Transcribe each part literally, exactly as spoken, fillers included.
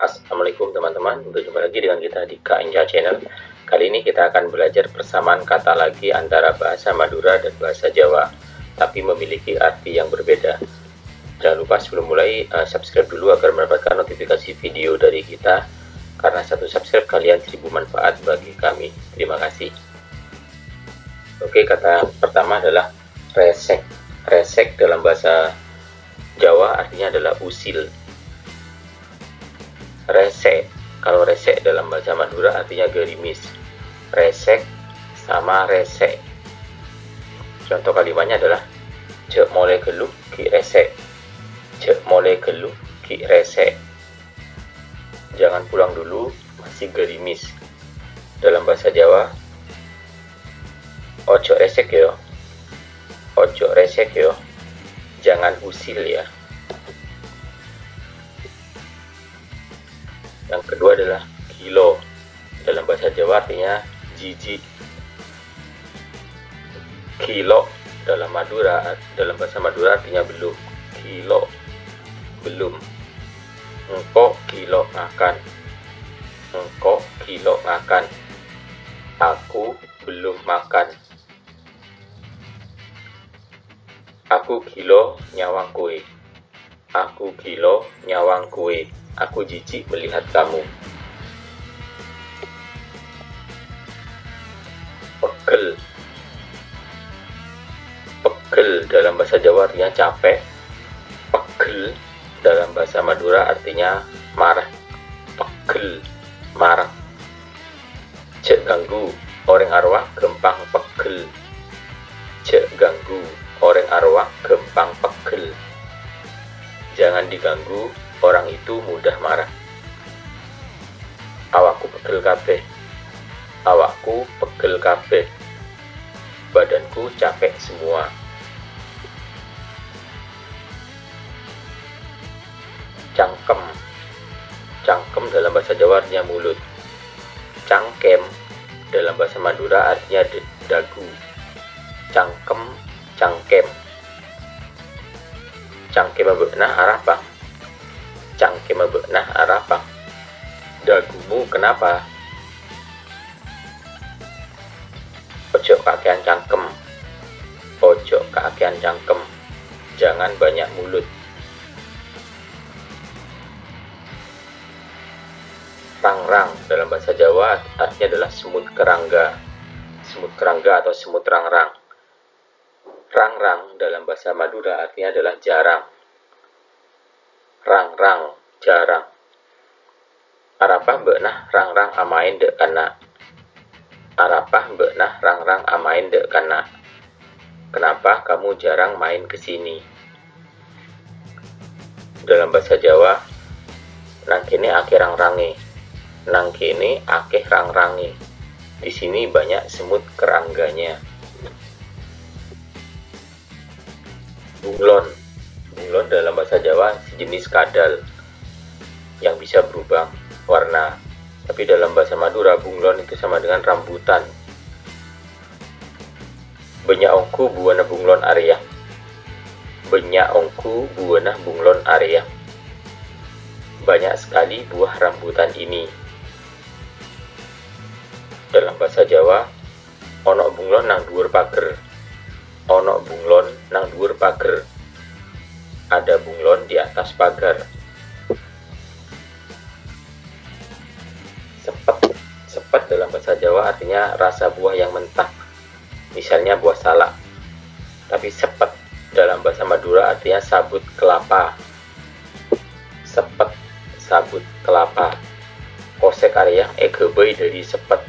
Assalamualaikum teman-teman, berjumpa lagi dengan kita di K N J Channel. Kali ini kita akan belajar persamaan kata lagi antara bahasa Madura dan bahasa Jawa, tapi memiliki arti yang berbeda. Jangan lupa sebelum mulai, eh, subscribe dulu agar mendapatkan notifikasi video dari kita, karena satu subscribe kalian seribu manfaat bagi kami. Terima kasih. Oke, kata pertama adalah rèsèk. Rèsèk dalam bahasa Jawa artinya adalah usil. Rèsèk, kalau rèsèk dalam bahasa Madura artinya gerimis. Rèsèk sama rèsèk. Contoh kalimatnya adalah, "Jhâ' molè ghâllu ghi' rèsèk." "Jhâ' molè ghâllu ghi' rèsèk." Jangan pulang dulu, masih gerimis. Dalam bahasa Jawa, "Ojo rèsèk yo." "Ojo rèsèk yo." Jangan usil ya. Yang kedua adalah ghilo. Dalam bahasa Jawa artinya jijik. Ghilo dalam Madura, dalam bahasa Madura artinya belum. Ghilo, belum. "Engko' ghilo ngakan." "Engko' ghilo ngakan." "Aku belum makan." "Aku ghilo nyawang kowe." "Aku ghilo nyawang kowe." Aku jijik melihat kamu. Pegel. Pegel dalam bahasa Jawa artinya capek. Pegel dalam bahasa Madura artinya marah. Pegel, marah. "Jhâ' ganggu, orèng arowa ghâmpang pegel." "Jhâ' ganggu, orèng arowa ghâmpang pegel." Jangan diganggu, orang itu mudah marah. "Awakku pegel kabeh." "Awakku pegel kabeh." Badanku capek semua. Cangkem. Cangkem dalam bahasa Jawa artinya mulut. Cangkem dalam bahasa Madura artinya d-, dagu. Cangkem, cangkem. Cangkem bâ'na arapa? Cangkem bâ'na arapa? Dagumu kenapa? Ojo kakean cangkem. Ojo kakean cangkem. Jangan banyak mulut. Rangrang dalam bahasa Jawa artinya adalah semut kerangga. Semut kerangga atau semut rangrang. Rangrang dalam bahasa Madura artinya adalah jarang. Rangrang, jarang. Arapa bâ'na rangrang amaèn dâ' kanna'? Arapa bâ'na rangrang amaèn dâ' kanna'? Kenapa kamu jarang main ke sini? Dalam bahasa Jawa, nang kènè akèh rangrangè. Nang kènè akèh rangrangè. Di sini banyak semut kerangganya. Bunglon. Bunglon dalam bahasa Jawa sejenis kadal yang bisa berubah warna. Tapi dalam bahasa Madura, bunglon itu sama dengan rambutan. Bânnya' ongghu buwâna bunglon arèya. Bânnya' ongghu buwâna bunglon arèya. Banyak sekali buah rambutan ini. Dalam bahasa Jawa, "Ana' bunglon nang dhuwur pager." Ana' bunglon nang dhuwur pager. Ada bunglon di atas pagar. Sepet. Sepet dalam bahasa Jawa artinya rasa buah yang mentah. Misalnya buah salak. Tapi sepet dalam bahasa Madura artinya sabut kelapa. Sepet, sabut kelapa. Kosèk arèya èghâbây dhâri sepet.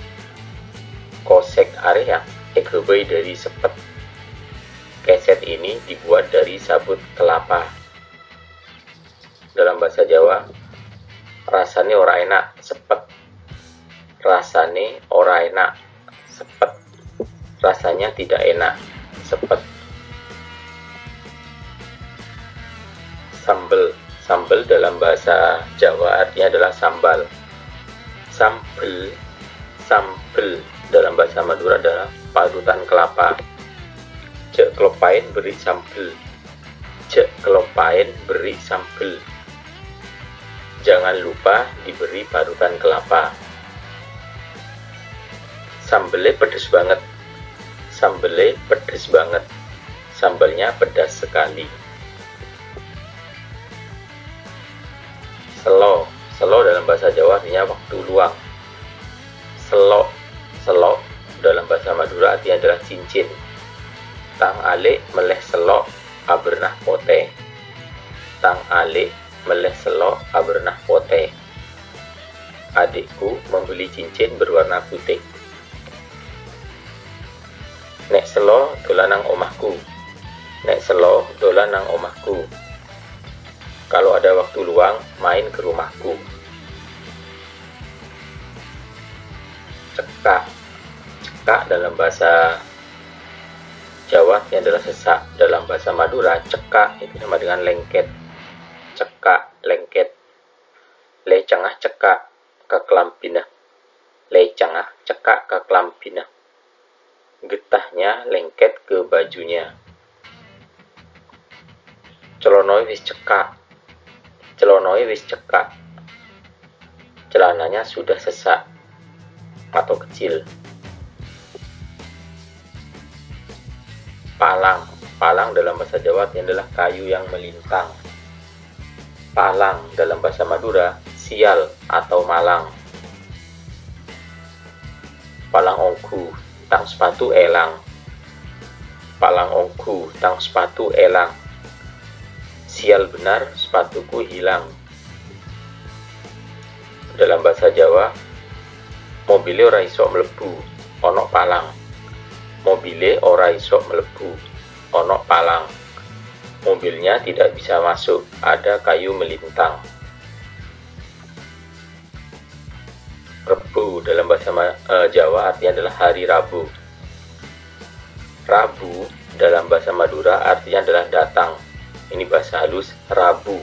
Kosèk arèya èghâbây dhâri sepet. Keset ini dibuat dari sabut kelapa. Dalam bahasa Jawa, rasanè ora èna', sepet. Rasanè ora èna', sepet. Rasanya tidak enak, sepet. Sambel. Sambel dalam bahasa Jawa artinya adalah sambal. Sambel, sambel dalam bahasa Madura adalah parutan kelapa. Jhâ' kaloppaèn berri' sambel. Jhâ' kaloppaèn berri' sambel. Jangan lupa diberi parutan kelapa. Sambelnya pedes banget. Sambelnya pedes banget. Sambalnya pedas sekali. Selo. Selo dalam bahasa Jawa artinya waktu luang. Selo. Selo dalam bahasa Madura artinya adalah cincin. Tang alè' mellè selo abârna potè. Tang alè' mellè selo abârna potè. Adikku membeli cincin berwarna putih. Nè' selo dolan nang omahku. Nè' selo dolan nang omahku. Kalau ada waktu luang, main ke rumahku. Cekka'. Cekka' dalam bahasa Jawa ini adalah sesak. Dalam bahasa Madura, cekka' itu sama dengan lengket. Cekka', lengket. Lècèngnga cekka' ka kalambhina. Lècèngnga cekka' ka kalambhina. Getahnya lengket ke bajunya. Colonoè wis cekka'. Colonoè wis cekka'. Celananya sudah sesak atau kecil. Palang. Palang dalam bahasa Jawa artinya adalah kayu yang melintang. Palang dalam bahasa Madura, sial atau malang. Palang ongghu, tang sepatu èlang. Palang ongghu, tang sepatu èlang. Sial benar, sepatuku hilang. Dalam bahasa Jawa, mobile ora iso mlebu, ono palang. Mobile ora iso mlebu, ono palang. Mobilnya tidak bisa masuk, ada kayu melintang. Rebbhu dalam bahasa Ma-, eh, Jawa artinya adalah hari Rabu. Rabu dalam bahasa Madura artinya adalah datang. Ini bahasa halus, rabu.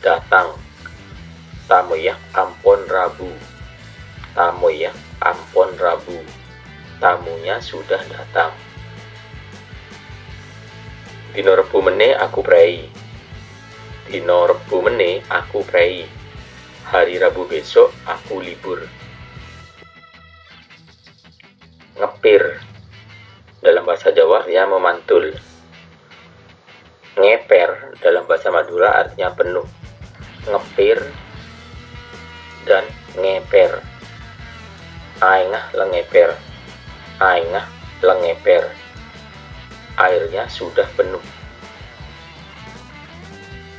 Datang. Tamoyya ampon rabu. Tamoyya ampon rabu. Tamunya sudah datang. Dino Rebbhu mennè aku prèi. Dino Rebbhu mennè aku prèi. Hari Rabu besok aku libur. Ngepir. Dalam bahasa Jawa artinya memantul. Ngèpèr dalam bahasa Madura artinya penuh. Ngepir dan ngèpèr. Aèngnga la ngèpèr. Aèngnga la ngèpèr. Airnya sudah penuh.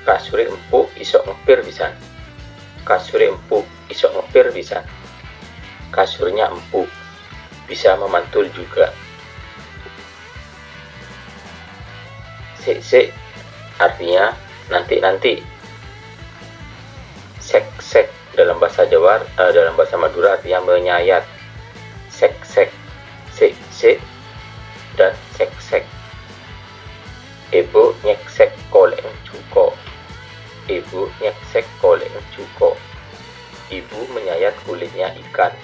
Kasurè empuk iso' ngepir pisan. Kasurè empuk iso' ngepir pisan. Kasurnya empuk, bisa memantul juga. Sik-sik artinya nanti-nanti. Sèk-sèk dalam bahasa Jawa, eh, dalam bahasa Madura artinya menyayat. Sèk-sèk, sik-sik, dan sèk-sèk. Èbhu nyèk-sèk kolè'na jhuko'. Èbhu nyèk-sèk kolè'na jhuko'. Ibu menyayat kulitnya ikan.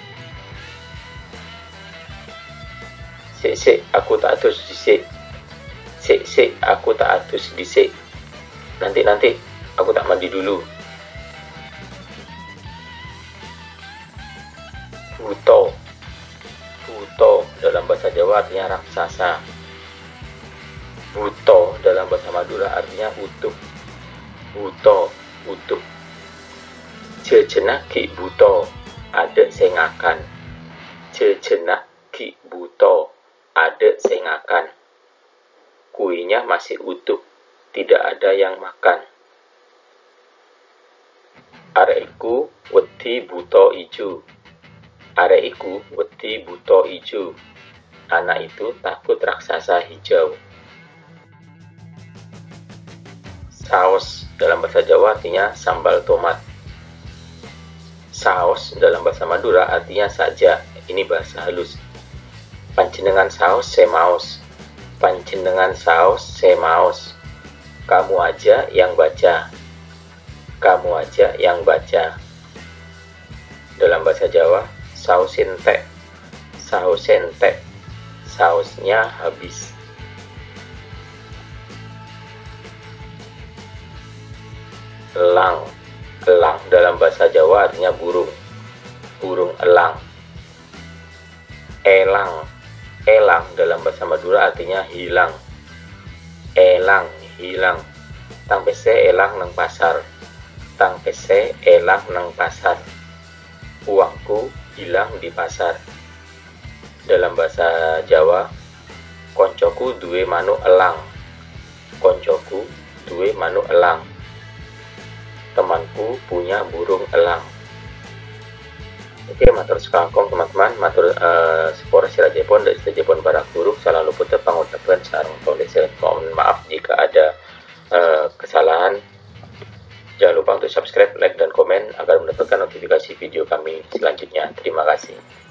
Sik-sik, aku ta' adus dhisik. Sik-sik, aku ta' adus dhisik. Nanti-nanti, aku ta' mandi dulu. Bhuto. Bhuto dalam bahasa Jawa artinya raksasa. Bhuto dalam bahasa Madura artinya utuh. Bhuto, utuh. Jhâjhâna ghi' bhuto, adâ' sè ngakan. Jhâjhâna ghi' bhuto, adâ' sè ngakan. Kuenya masih utuh, tidak ada yang makan. Arè'èghu wedhi bhuto ijhu. Arè'èghu wedhi bhuto ijhu. Anak itu takut raksasa hijau. Saos dalam bahasa Jawa artinya sambal tomat. Saos dalam bahasa Madura artinya saja. Ini bahasa halus. Panjhennengngan saos sè maos. Panjhennengngan saos sè maos. Kamu aja yang baca. Kamu aja yang baca. Dalam bahasa Jawa, saos entè'. Saos entè'. Saosnya habis. Lang. Elang dalam bahasa Jawa artinya burung. Burung elang. Elang. Elang dalam bahasa Madura artinya hilang. Elang, hilang. Tang pèssè èlang neng pasar. Tang pèssè èlang neng pasar. Uangku hilang di pasar. Dalam bahasa Jawa, koncoku duwè mano' elang. Koncoku duwè mano' elang. Temanku punya burung elang. Oke, matur sakalangkong, teman-teman. Matur, eh, saporana sadhâjâpon, dâ' sadhâjâpon para guru. Salajhunna pangocapan sareng pangandhâ. Mohon maaf jika ada, eh, kesalahan. Jangan lupa untuk subscribe, like, dan komen agar mendapatkan notifikasi video kami selanjutnya. Terima kasih.